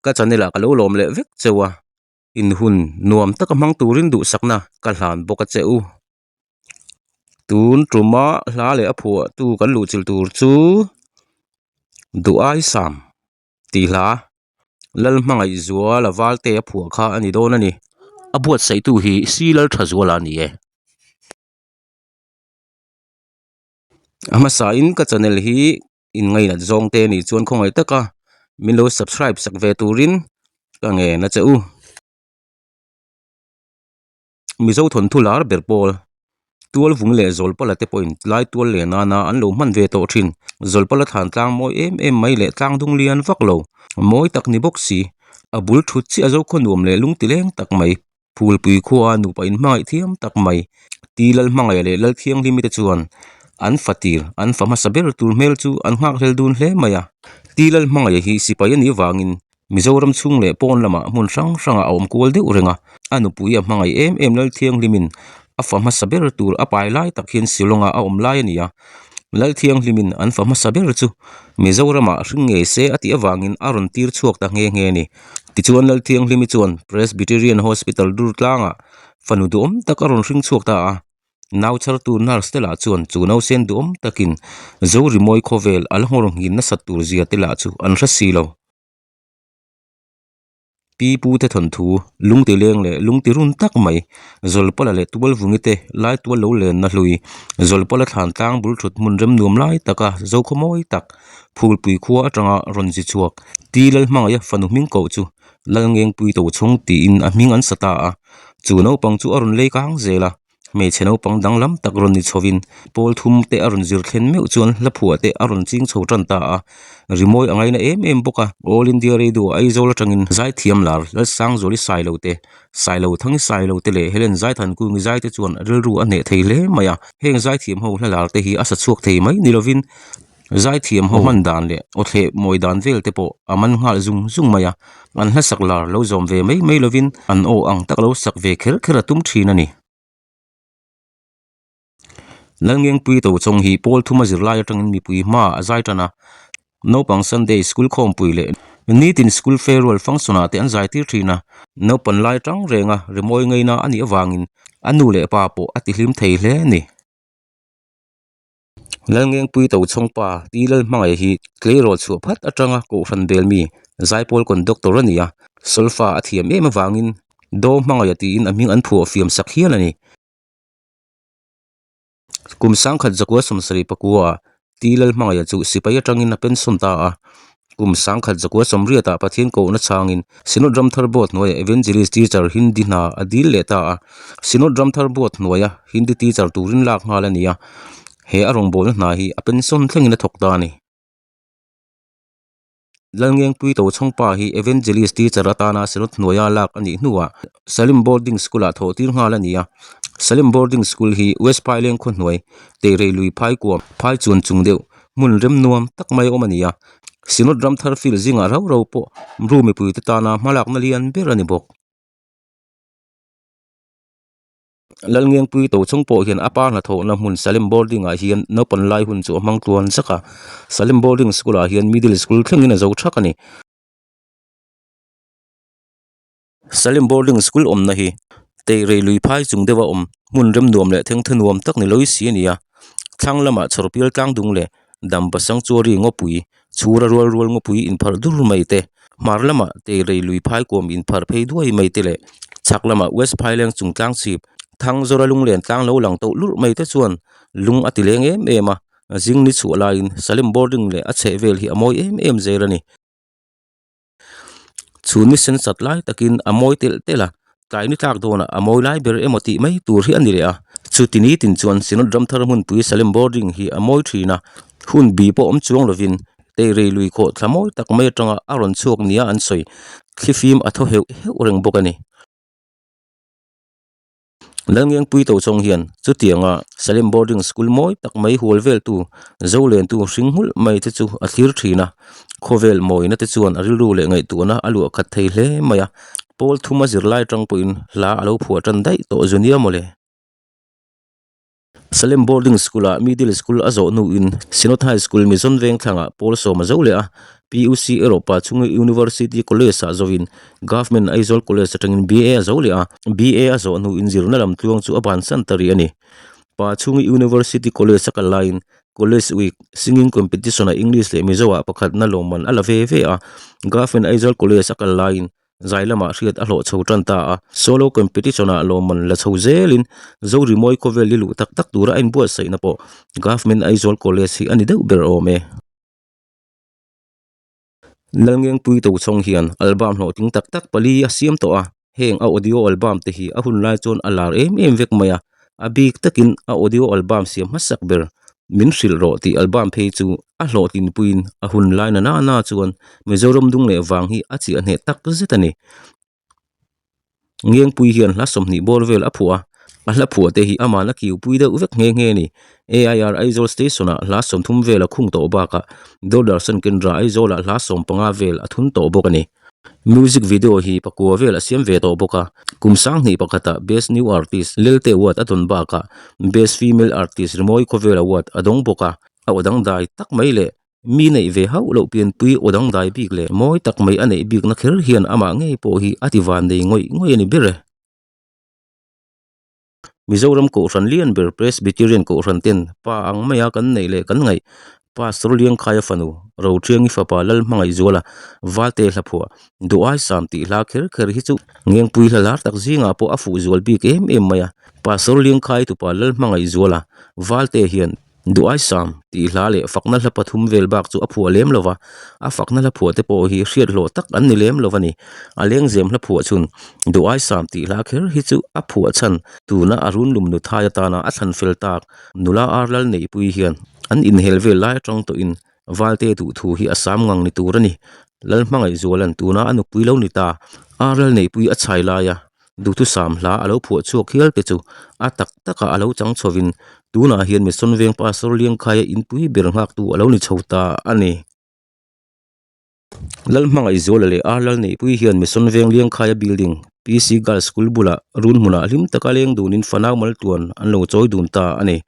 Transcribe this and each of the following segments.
Ka channel ah ka lo lawm leh vek cheu a, in hun nuam taka hmang turin duhsakna ka hlan bawk a che u. Tun tuma hla leh a phuah tu kan luhchilh tur chu Duhaisam tih hla Lalhmangaihzuala Valte a phuah kha a ni dawn a ni. A buatsaihtu hi Si Lalthazuala a ni e. A hmasain ka channel hi in ngainat zawng te nih chuan khawngaih taka min lo subscribe sak ve turin ka ngen a che u. Mizo thawnthu lar ber pawl Tualvung leh Zawlpala te pawhin tlai tual leh nana an lo hman ve tawh thin. Zawlpala thlan tlang mawi em em mai leh tlang dung lian vak lo mawi tak ni bawk si. A bul thut chiah Zokhaw nuam leh lung tileng tak mai Phulpui khua nupa inhmangaih thiam tak mai. Ti Lalhmangaih leh Lalthianghlimi te chuan an fa tir an fa hmasa ber tur hmel chu an nghakhlel dun hle mai a. Ti Lalhmangaih hi sipai a nih vangin Mizoram chhung leh pawn lamah hmun hrang hrangah a awm kual deuh reng a, a nupui a hmangaih em em Lalthianghlimin a fa hmasa ber tur a pai lai tak hian Shillong-a a awm lai a ni a. Lalthianghlimin an fa hmasa ber chu Mizoramah hring ngei se a tih avangin a rawn tir chhuak ta nghe nghe a ni. Tichuan Lalthianghlimi chuan Presbyterian Hospital dur tlangah fanu duhawm tak a rawn hring chhuak ta a. Nau chhartu nurse te lah chuan chu nausen duhawm takin Zorimawi khawvel a la nghawr nghin nasat tur zia te lah chu an hre si lo. Pi pu te thawnthu, lungti leng leh lungti run tak mai, Zawlpala leh Tualvungi te lai tual lo lenna hlui, Zawlpala thlan tlang bul thut hmun rem nuam lai taka Zokhaw mawi tak, Phulpui khua atanga rawn zi chhuak, Ti Lalhmangaih a fanu hming koh chu Lalngengpui Tochhawng tiin a hming an sa ta a, chu naupang chu a rawn lei kang zel a. Hmeichhe naupang danglam tak rawn ni chhovin pawl thum te a rawn zir thlen meuh chuan hla phuah te a rawn ching chho tan ta a, rimawi a ngaina em em bawk a. All India Radio Aizawl atangin zaithiam lar Lalsangzuali Sailo te, Sailo Thangi Sailo te leh Helen Zaithankungi zai te chuan rilru a hneh thei hle mai a. Heng zaithiam ho hla lar te hi a sa chhuak thei mai ni lovin zaithiam ho hman dan leh awthleh mawi dan vel te pawh a man nghal zung zung mai a. An hla sak lar lo zawm ve mai mai lovin an aw ang tak lo sak ve kher kher a tum thin a ni. Lalngengpui Tochawng hi pawl thuma zirlai atangin mipui hma a zai tan a, naupang Sunday School khawmpui leh nitin School Farewell function ah te an zai tir thin a, naupan lai tang renga rimawi ngaina a nih avangin a nu leh pa pawh a tihlim thei hle a ni. Lalngengpui Tochawng pa Ti Lalhmangaih hi tleirawl chhuah phat atanga Kohhran bel mi Zaipawl Conductor a ni a, solfa a thiam em avangin Do Hmangaih tiin a hming an phuah fiam sak hial a ni. Kum sangkhat zakua sawmsarih pakua ah Ti Lalhmangaih chu sipai atangin a pension ta a, kum sangkhat zakua sawmriatah Pathian kohna changin Synod Ramthar Board hnuaiah Evangelist Teacher Hindi hna a dil leh ta a, Synod Ramthar Board hnuaia Hindi Teacher turin lak nghal a ni a, he a rawngbawlna hna hi a pension thlengin a thawk ta a ni. Lalngengpui Tochhawngpa hi Evangelist Teacher atana Synod hnuaia lak a nih hnuah Salim Boarding School-ah thawh tir nghal a ni a. Salim Boarding School hi West Phaileng khaw hnuai, Teirei lui phai kuam, phai chuan chung deuh, hmun rem nuam tak mai awm a ni a. Synod Ramthar Field zingah rau rau pawh Bru mipuite tana hmalakna lian ber a ni bawk. Lalngengpui Tochhawng pawh hian a pa hnathawhna hmun Salem Boarding ah hian naupan lai hun chu a hmang tluan zak a, Salem Boarding School ah hian Middle School thlengin a zo thak a ni. Salem Boarding School awmna hi Teirei lui phai chung deuha awm hmun rem nuam leh thengthaw nuam tak ni lawih si a ni a, thlang lamah chhawrpial tlang dung leh Dampa Sanctuary ngawpui chhura rual rual ngawpui inpharh dur mai te, hmar lamah Teirei lui phai kuam inpharh phei duai mai te leh chhak lamah West Phaileng chung tlang chhip Thangzawra lunglen tlang lo lang tawh lurh mai te chuan lung a ti leng em em a, zing ni chhuah laiin Salim Boarding leh a chhehvel hi a mawi em em zel a ni. Chhun ni sen sat lai takin a mawi telh telh a, tlai ni tlak dawnah a mawi lai ber emaw tih mai tur hi a ni leh a. Chuti ni tin chuan Synod Ramthar hmunpui Salem Boarding hi a mawi thin a, hun bi pawh awm chuang lovin Teirei lui khawh thla mawi tak mai atanga a rawn chhuak nia an sawi thlifim a thaw heuh heuh reng bawk a ni. Lalngengpui Tochawng hian chutianga Salem Boarding School mawi tak mai hual veltu Zolentu hring nghulh mai te chu a thlir thin a, khawvel mawina te chuan a rilru leh ngaihtuahna a luah khat thei hle mai a, pawl thuma zirlai atang pawhin hla a lo phuah tan daih tawh zu nia mawle. Salem Boarding School-ah Middle School a zawh hnuin Synod High School Mizon Vengthlangah pawl sawm a zo leh a, PUC erawh Pachhungi University College-ah zawhin Government Aizawl College atangin BA a zo leh a, BA a zawh hnuin zirna lam tluang chu a bansan ta rih a ni. Pachhungi University College a kal laiin College Week Singing Competition-ah English leh Mizo-ah pakhatna lawmman a la ve ve a, Government Aizawl College a kal laiin Zai lamah hriat a hlawh chho tan ta a, solo competition-ah lawmman la chho zelin Zorimawi khawvel li luh tak tak tura a inbuatsaihna pawh Government Aizawl College hi a ni deuh ber awm e. Lalngengpui Tochhawng hian album hlawhtling tak tak pali a siam tawh a, heng a audio album te hi a hun lai chuan a lar em em vek mai a, a bik takin a audio album siam hmasak ber Min hrilh rawh tih album phei chu a hlawhtlinpuiin a hun lai na na chuan Mizoram dung leh vang hi a chiah hneh tak zet a ni. Ngengpui hian hla 20 bawr vel a phuah a, a hla phuah te hi aman a kiupui deuh vek nghe nghe a ni. AIR Aizawl Station ah hla 30 vel a khung tawh bakah Doordarshan Kendra Aizawl ah hla 15 vel a thun tawh bawk a ni. Music video hi pakua vel a siam ve tawh bawk a, kum sanghnih pakhatah Best New Artist Lelte Award a dawn bakah Best Female Artist Rimawi Khawvel Award a dawng bawk a, a aw dangdai tak mai leh mi neih ve hauh loh pianpui aw dangdai bik leh mawi tak mai a neih bikna kher hian amah ngei pawh hi a ti van nei ngawih ngawih a ni ber e. Mizoram Kohhran lian ber Presbyterian Kohhran ten pa ang maia kan neih leh kan ngaih Pastor Liangkhaia fanu Rothiangi fapa Lalhmangaihzuala Valte hlaphuah Duhaisam tih hla kher kher hi chu Ngengpui hla lar tak zingah pawh a fuh zual bik em em mai a. Pastor Liangkhai tupa Lalhmangaihzuala Valte hian Duhaisam tih hla leh fakna hla pathum vel bak chu a phuah lem lo va, a fakna hla phuah te pawh hi hriat hlawh tak an ni lem lo a ni. A lengzem hla phuah chhun Duhaisam tih hla kher hi chu a phuah chhan tuna a runlum nuthai atana a thlan fel tak nula Arlal Neihpui hian an inhel vel lai atang tawhin Valte duhthu hi a sam ngang ni tur a ni. Lalhmangaihzuala'n tuna a nupui lo ni ta Arlal Neihpui a chhai laia Duhthusam hla a lo phuah chhuak hial te chu a tak takah a lo chang chhovin tunah hian Mission Veng Pastor Liangkhaia inpui ber nghaktu a lo ni chho ta a ni. Lalhmangaihzuala leh Ar Lalneihpui hian Mission Veng Liangkhaia building PC Girls School bulah run hmunah hlim taka leng dunin fanau maltuan an lo chawi dun ta a ni.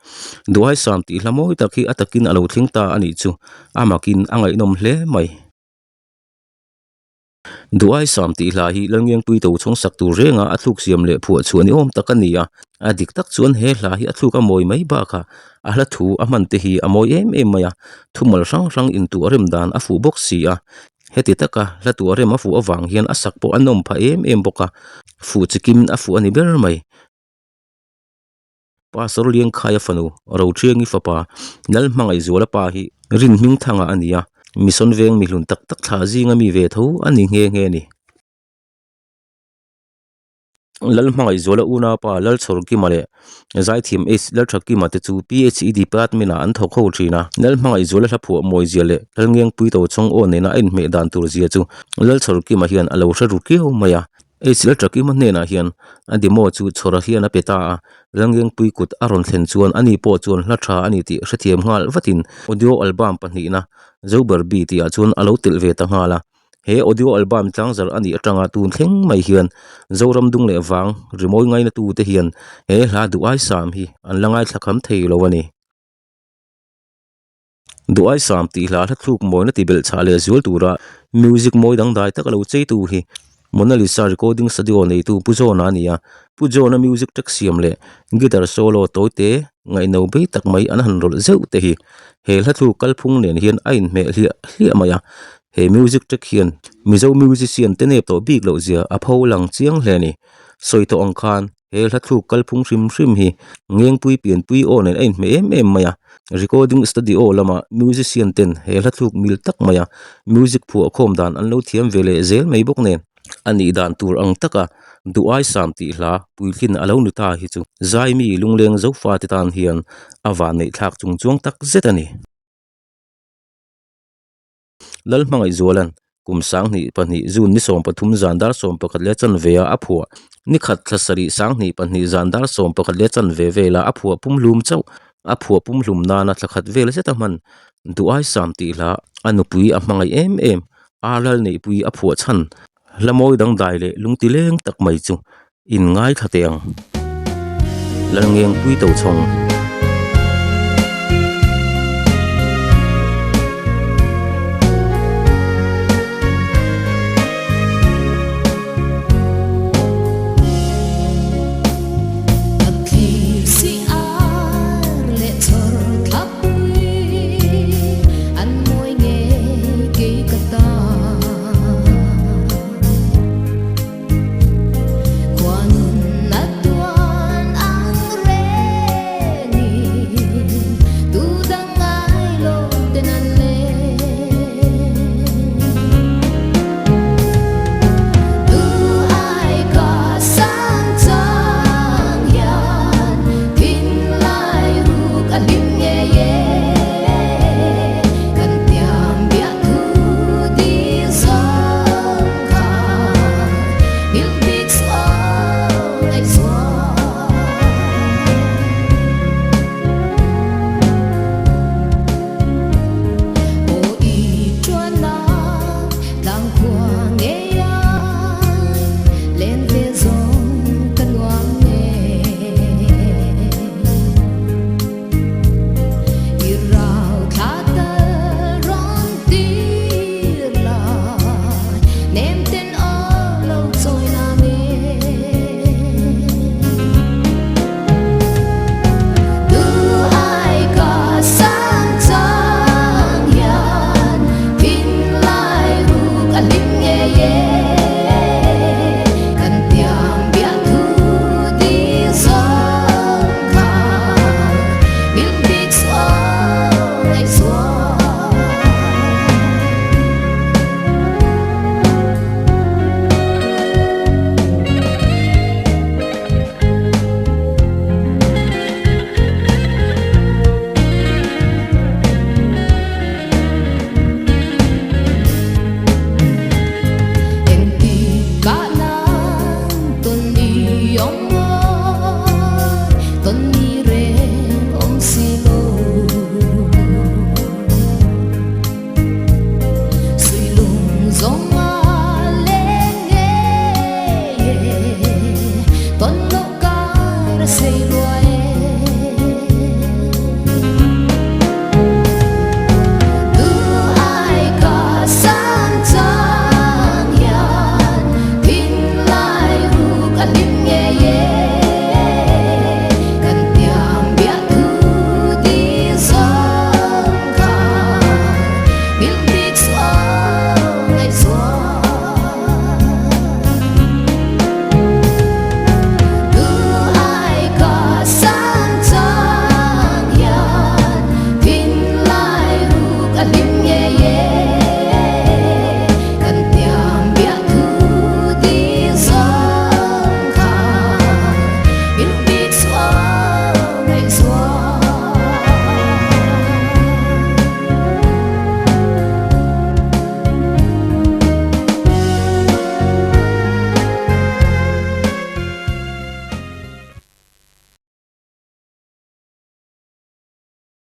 Duhaisam tih hla mawi tak hi a takin a lo thleng ta a nih chu a makin a ngaihnawm hle mai. Duhaisam tih hla hi Lalngengpui to chhawng sak tur renga a thluk siam leh phuah chhuah ni awm tak a ni a, a dik tak chuan he hla hi a thluk a mawi mai bakah a hla thu a hman te hi a mawi em em mai a, thumal hrang hrang intuah rem dan a fuh bawk si a, heti taka hla tuah rem a fuh avang hian a sak pawh a nawm phah em em bawk a, fuh chikim a fuh a ni ber mai. Pastor Liangkhaia fanu Rothiangi fapa Lalhmangaihzuala pa hi Rinhmingthanga a ni a, Mission veng mihlun tak tak thlah zinga mi ve tho a ni nghe nghe a ni. Lalhmangaihzuala unaupa Lalchhawrkima leh Zaithiam H Lalthakima te chu PHE Department-ah an thawk ho thin a, Lalhmangaihzuala hla phuah mawizia leh Lalngengpui Tochhawng aw nena a inhmeh dan tur zia chu Lalchhawrkima hian a lo hre ru kiau mai a. H Lalthakima hnenah hian a demo chu chhawra hian a pe ta a, Lalngengpui kut a rawn thlen chuan ani pawh chuan hla tha a ni tih hrethiam nghal vatin audio album pahnihna Zoberbi tihah chuan a lo telh ve ta nghal a. He audio album tlangzar a nih atanga tun thleng mai hian Zoram dung leh vang rimawi ngainatu te hian he hla duhaisam hi an la ngaithla kham thei lo a ni. Duhaisam tih hla hla thluk mawina ti belh chhah leh zual tura music mawi dangdai tak a lo cheitu hi Mona Lisa recording studio neitu Pu John-a a ni a, Pu John-a music track siam leh guitar solo tawite ngaihno bei tak mai an han rawlh zeuh te hi he hla thluk kalphung nen hian a inhmeh hliah hliah mai a, he music track hian Mizo musician te nep tawh bik loh zia a pho lang chiang hle a ni. Sawi tawh ang khan He hla thluk kalphung hrim hrim hi Ngengpui pianpui aw nen a inhmeh em em mai a, recording studio lama musician ten he hla thluk mil tak mai a music phuah khawm dan an lo thiam ve leh zel mai bawk nen a nih dan tur ang taka Duhaisam tih hla puitlin a lo ni ta hi chu Zaimi lungleng zofa te tan hian a vanneih thlak chung chuang tak zet a ni. Lalhmangaihzuala'n kum 22 June ni 13 zan dar 11 leh chanve a a phuah. Ni khat thla sarih 22 zan dar 11 leh chanve vela a phuah pumhlum chauh. A phuah pumhlum nana thla khat vel zet a hman. Duhaisam tih hla a nupui a hmangaih em em. Arlal neihpui a phuah chhan. Hla mawi dangdai leh lungti leng tak mai chu in ngaithla teh ang. Lalngengpui Tochhawng. Khua ngei a.